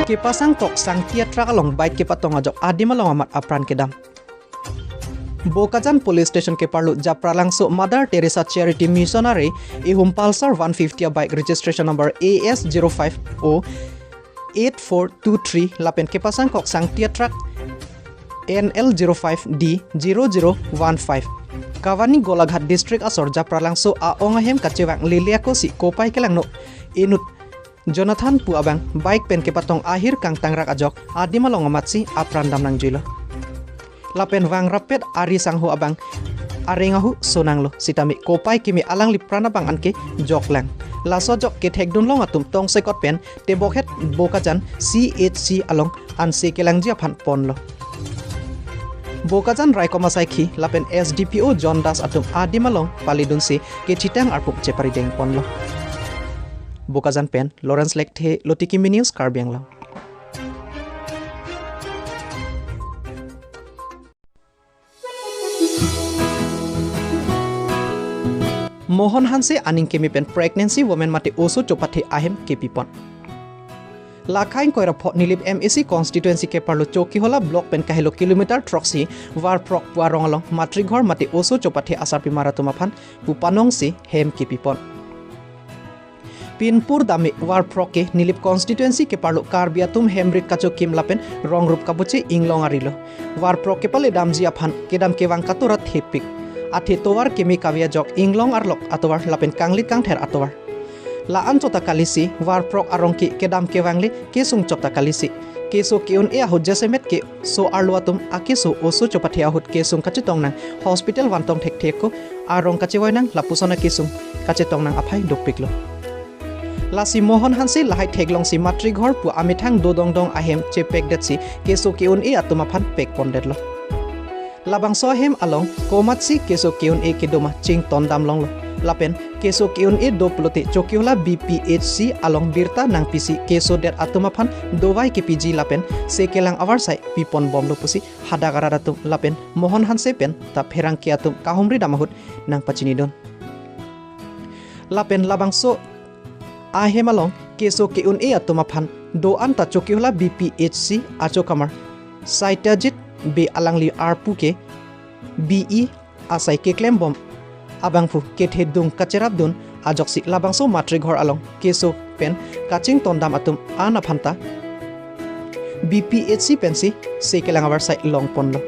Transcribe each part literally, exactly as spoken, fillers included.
Kepasang kok sangti atruck along bike kepatong ajok adim along amat apran kedam. Bokajan Police Station keparlo Japralangso Mother Teresa Charity Missionary ihum Pulsar one fifty a bike registration number A S zero five O eight four two three lapen kepasang kok sangti atruck N L zero five D zero zero one five. Kawani Golaghat District asor Japralangso a-ong ahem kachevang lele ako si kopai kelangno inut Jonathan pu abang bike pen kepatong ahir kangtangrak ajok adim along amatsi apran dam nangjuilo. Lapen vangrap pet ari sangho abang areng ahu sonanglo sitame kopai keme alangli pran abang anke joklang. Laso ajok kethekdun long atum tongsekot pen tebokhet Bokajan C H C along anse kelangji aphan ponlo. Bokajan raikom asaikhi lapen S D P O John Das atum adim along palidunsi kethitang arpuk cheparideng ponlo. Bokajan pen Lawrence Lekthe, Lotiki Mini News, Karbi Anglong. Mohon Hanse aning keme pen pregnancy women mate oso chopathe ahem kepipon. Lakhain Koirapho Nilip M A C constituency keparlo Chokihola block pen kahelo kilometer throksi Warphrok pu arong along matrighor mate oso chopathe asarpimar atum aphan pu panongsi hem kepipon. Pinpur dame Warphrok ke Nilip constituency keparlo Karbi atum hemrit kachokim lapen rongrup kabuche inglong arilo. Warphrok kepale damji aphan kedam kevang katura thepik. Athe tovar keme kave ajok inglong arlok atovar lapen kanglit kangther atovar. La-an chot ta kalisi, Warphrok arong ke kedam kevang le kesung chot ta kalisi. Keso ke-un-e ahut jasemet keso arlo atum akeso oso chopathe ahut kesung kachetong nang hospital vantong thekthe ako arong kachevoi nang lapuson akesung kachetong nang aphai dopiklo. Lasi Mohon Hanse lahai theklongsi matrighor pu amethang dodongdong ahem chepekdetsi keso ke-un-e atum aphan pekpondetlo. Labangso ahem along komatsi keso ke-un-e kedo ma chington damlonglo. Lapen keso ke-un-e do pulote Chokihola B P H C along birta nangpisi kesodet atum aphan dovai kepiji lapen se kelang avarsai piponbomlo pusi hadak arat atum lapen Mohon Hanse pen ta pherangke atum kahumri dam ahut nangpachinidun. Lapen labangso ahem along keso ke-un-e atum aphan do-an ta Chokihola B P H C achokamar Satyajit Bey alangli arpu ke B E asai keklembom abangphu kethedung kacherapdun ajoksi labangso matrighor along keso pen kachington dam atum an aphan ta B P H C pensi se kelang avarsai longponlo.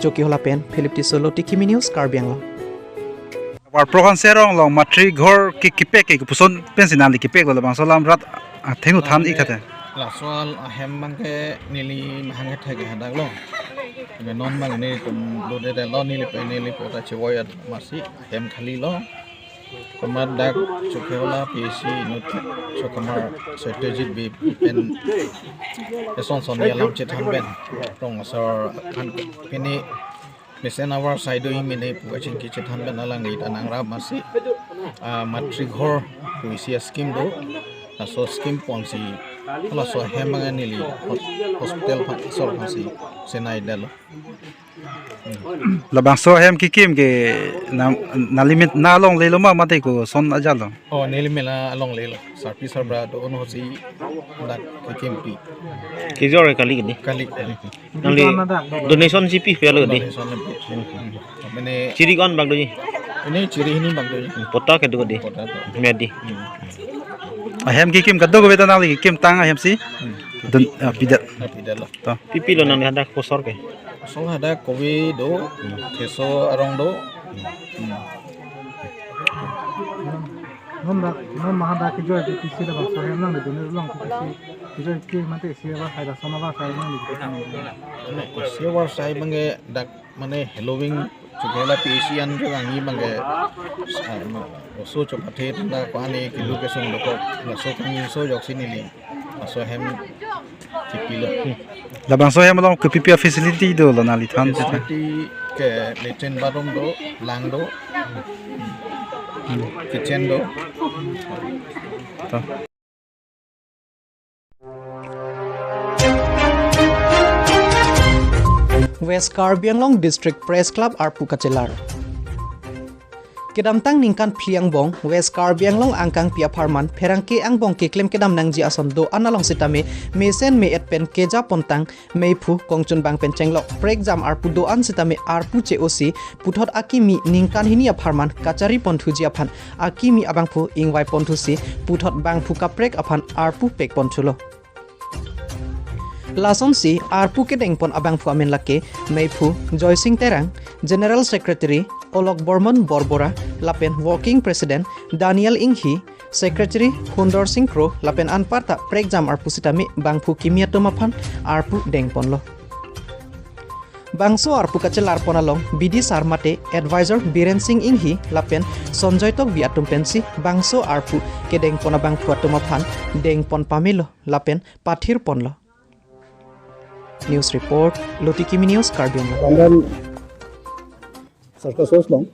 Chokihola pen Philip Tisso, Lotiki Mini News, Karbi Anglong. Warphrok Hanse arong along matrighor ke kepek ke kopuson pensi nangli kepeklo, labangso alam rat athengno than-ik tha te. Laso ahem abangke neli mahang kethek ke hadaklo. Keme non abang nelitum dodedetlo, neli pen neli po ta chevoi amatsi ahem khalilo. Komat dak Chokihola P C inut chokamar Satyajit Bey pen eson son alam chethan pen rong asor aphan pini mesen avarsai do-ik mene pu kachingki chethan pen alangli ta nangrap amatsi, ah, matrighor pu isi a-scheme do, laso scheme ponsi laso ahem abang neli hos-, hospital aphan asor aphansi senaidetlo. Labangso ahem kekim ke na, na limit na longlelo ma mate koson ajatlo? Oh, neli mela longlelo. Sarpi sarbura do-un ahutsi dak kekimpi. Kejor kali kedi. Kali, kali. Nangli donation si pipelo kedi. Donation le pi. Hmm. Mane chiri ko-an bak doji? Ini chiri hini bak doji. Pota kedo kedi. Pota do. Medi. Hmm. Ahem kekim kadokave ta nangli kekimtang ahem si. Hmm. Don, ah, pidet. Ah, pidetlo. To. Pipilo nangli hadak kosor ke? Kosor hadak kobi do, keso arong do. Hmm. Non dak, non ma hadak kejoi ke pisi labangso ahem nangli donate long ke pisi kejoi ke mate isi avarsai lason avarsai nangli. Mane isi avarsai abangke dak mane Halloween Chokihola P C an kevangji abangke, ah, ma, oso chopathe tanda ko-an kilo kesung dokok, laso kangso ajoksi neli laso ahem kepilo. Labangso ahem along kopi pi a-facility dolo nangli than te ta? Facility ke latrine bathroom do, lang do, kitchen do. To. West Karbi Anglong District Press Club arpu kachelar. Kedamtang ningkan phli angbong West Karbi Anglong angkangpi apharman pherangke angbong keklem kedam nangji ason do-an along sitame mesen me-et pen keja pontang meiphu kongchunbang pen chenglok prekjam arpu do-an sitame arpu che-osi puthot akimi ningkan hini apharman kachari ponthuji aphan akimi abangphu ingvai ponthusi puthot bangphu kaprek aphan arpu pek ponthulo. Lasonsi arpu kedengpon abangphu amen lake meiphu Joysing Terang, General Secretary Olok Bormon Borbora lapen Working President Daniel Inghi, Secretary Hundor Singh Kro lapen anparta prekjam arpu sitame bangphu kimi atum aphan arpu dengponlo. Bangso arpu kachelarpon along B D Sar mate Advisor Biren Singh Inghi lapen Sonjoy Tokbi atum pensi bangso arpu kedengpon abangphu atum aphan dengpon pamelo lapen pathirponlo. News report, Lotiki Mini News, Karbi Anglong. Pangran Circus House along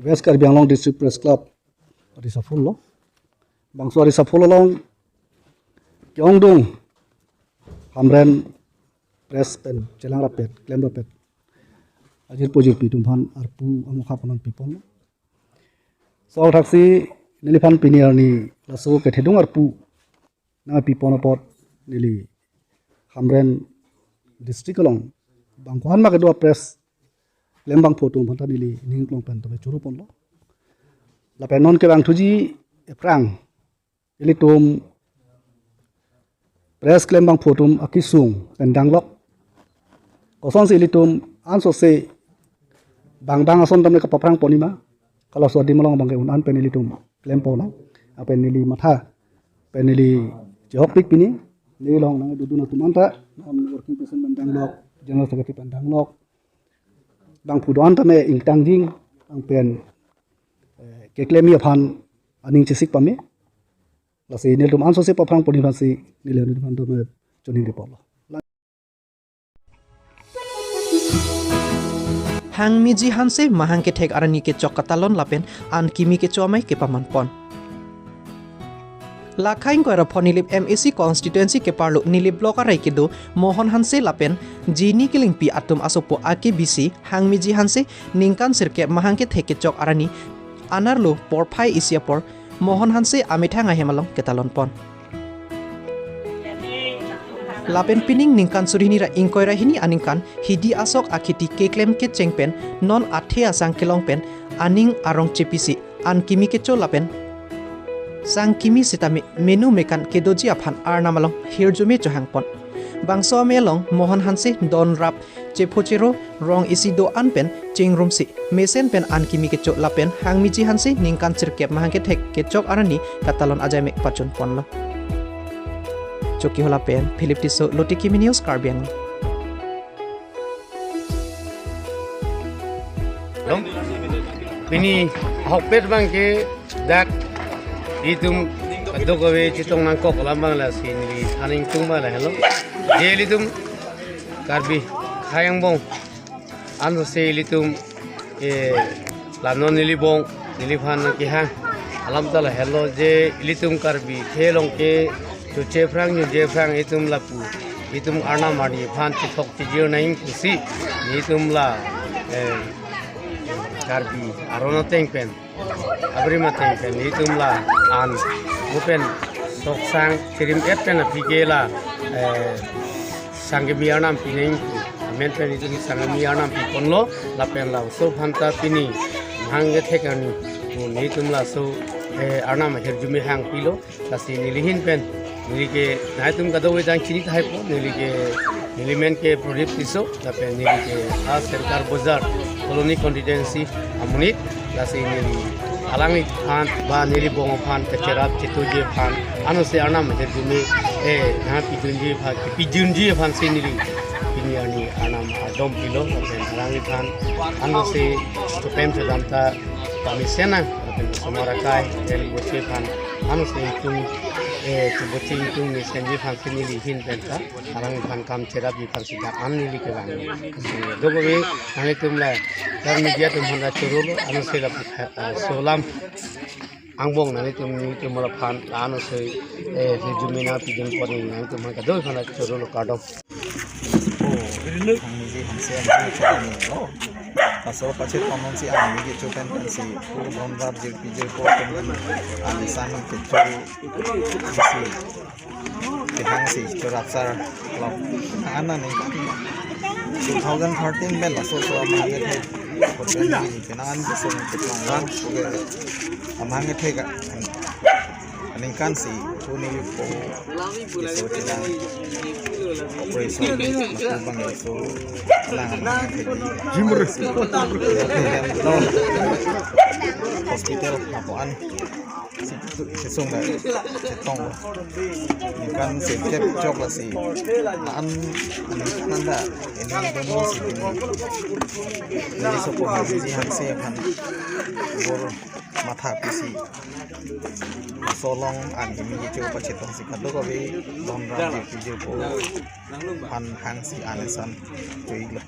West Karbi Anglong District Press Club ari sapul lo. Bangso ari sapul along ke-ongdung Hamren Press pen chelang rapet, klem rapet ajirpo jirpi atum aphan arpu amokha panon piponlo. So thaksi neliphan pini arni laso kethedung arpu nangpipon apot neli Hamren District along bang kohan ma kedo press klembangphu atum aphan ta neli ning klong pen tame churu ponlo. Lapen non kevangthuji aphrang ilitum press klembangphu atum akesung pen danglok. Kosonsi ilitum ansose bang bang ason tame kapaphrang ponji ma, kalaso adim along abangke un-an pen ilitum klem ponlo. Lapen neli matha pen neli chehokpik pini, neli along nangdodun atum anta, non Working President pen danglok, General Secretary pen danglok, bangphu do-an tame ingtangjing, bang pen, eh, keklemji aphan aning chesik pame. Lasi nelitum ansose paphrang ponji aphansi neli nelitum aphan tame choningri ponlo. Hangmiji Hanse mahang kethek arni kechok katalon lapen an kimi kecho amei kepamanpon. Lakha ingkoi ra pho Nilip M A C constituency keparlo Nilip block arai kedo Mohon Hanse lapen Jini Kilingpi atum asopo ake bisi Hangmiji Hanse ningkan sirkep mahang kethek kechok arni anerlo porphai isi apor Mohon Hanse amethang ahem along ketalonpon. Lapen pining ningkan suri hini ra ingkoi ra hini aningkan hidi asok akheti keklem kecheng pen non athe asang kelong pen aning arong chepisi an kimi kecho lapen sang kimi sitame menu mekan kedoji aphan arnam along hirjume chohangpon. Bangso amei along Mohon Hanse don rap chepho chero rong isi do-an pen chingrumsi mesen pen an kimi kecho lapen Hangmiji Hanse ningkan sirkep mahang kethek kechok arni katalon ajai mek pachunponlo. Chokihola pen Philip Tisso, Lotiki Mini News, Karbi Anglong. Dong. Pini ahokpet abangke dak itum kadokave chetong nangkok alam abang lasi neli than ingtung abang lahelo. Je ilitum Karbi akhei angbong ansose ilitum, eh, la non neli bong neliphan kehang alam ta lahelo je ilitum Karbi akhei along ke choche aphrang nyoje aphrang itum lapu itum arnam arni aphan chethok chejir nangji pusi nelitum la, eh, Karbi aron ateng pen, abrim ateng pen nelitum la an mupen soksang chirim et pen aphi ke la, eh, sangkimi arnam pinangji pu amen pen nelitum sangkimi arnam piponlo lapen la oso aphan ta pini mahang kethek arni nelitum laso, eh, arnam ahirjume hangpilo. Lasi neli ahin pen neli ke nangtum kadokave ta chini tahai po, neli ke neli men ke Pradip Tisso lapen neli ke a Sengkar Bazar Colony constituency amonit. Lasi neli alangli aphan ba neli bong aphan kacherap chetoji aphan anose arnam ahirjume, eh, nangpidunji aphan, pidunji aphansi neli pini arni arnam ardom pilo lapen alangli aphan anose chopem chodam ta pamesen nang lapen osomar akai pen boche aphan anose ingtung, eh, boche ingtung mesenji aphansi neli ahin pen ta alangli aphan kam cherapji aphansi dak an neli kevang. Dokave nanglitum la dak media atum aphan ta chorolo anose la, eh, laso alam angbong nanglitum nelitum aphan anose, eh, hirjume nangpidunpon nanglitum aphan kadokave aphan ta chorolo, kardom. Laso pachetong si ami kecho pen pensi pu Dhonrap jirpi jirpo pen ani sang kecho isi kehang si chorapsar klok. Anang ningkan two thousand thirteen pen laso so amahang kethe. Kopen ni penang an kesung keplong ran, oke. Amahang kethe ka. Aningkan si pu nelipo keso chenang operation, lapu bang keso lang amahang kethe. Jimur. Hospital lapu an si kesung da chetong. Aningkan si kep chok lasi an, aningkan da ini dono si ini. Neli sopo Hanse aphan bor matha pisi solong an himi kecho pachetong si kadokave Dhonrap jirpi jirpo aphan hangsi an eson cho-iklo.